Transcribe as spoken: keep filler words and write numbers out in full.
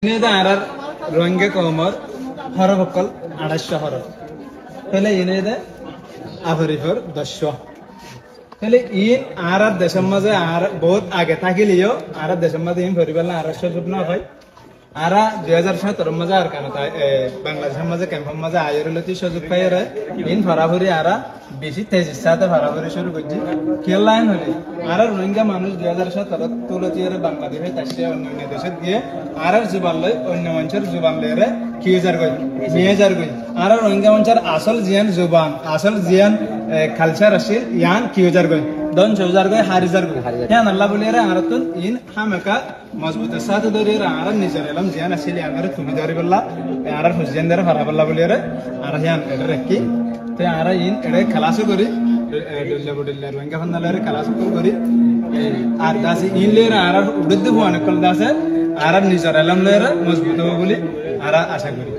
Iín óilde añárar Rohingya koumor hórof ókkol, añçáiccúa hórof. Tóile iín óilde aforifor doccúa. Tóile iín añárar decór mazé añára bout age tákile yó añárar decór mazé iín foribálla añára cúzuk no fai. Añára dui házar háñtaror mazé Arkanot ai, e, Bangladecór mazé kempor mazé aiyóre lóti cúzuk faiyóre iín forafori añára beci tezir sáte forafori cúru goijjí. Kiyólla iín hoilé, añára Rohingya manúic dui házar háñtarot tulotiyóre Bangladecót aiccé, oinno oinno decót giyé, añárar zuban loi oinno maincór zuban loiyóre ki ói zargói? Miyai zargói. Añárar Rohingya maincór asól ziyán zuban, asól ziyán, e, kalcár accíl, yián ki ói zargói? Dóngco ói zargói, hári zargói. Hári zargói. Yíanolla bóliyóre añárattún iín hámaka mozbutor sáte dóriyóre añárar nizor elóm ziyán accíl, yiánoré tuli dóribálla, e, añárar fuain ziyán dóre forabálla bóliyóre añára yían eçé raikkí. Te añára iín eçé kelas ó gorí, e, dhoilla bodhoilla Rohingya fonná loiyóre kelas ókkol gorí, e, ar de asé iín loiyóre añárar uçódde fuain ókkol de asé, añárar nizor elóm loiyóre mozbut óibo bóli añára acá gorí.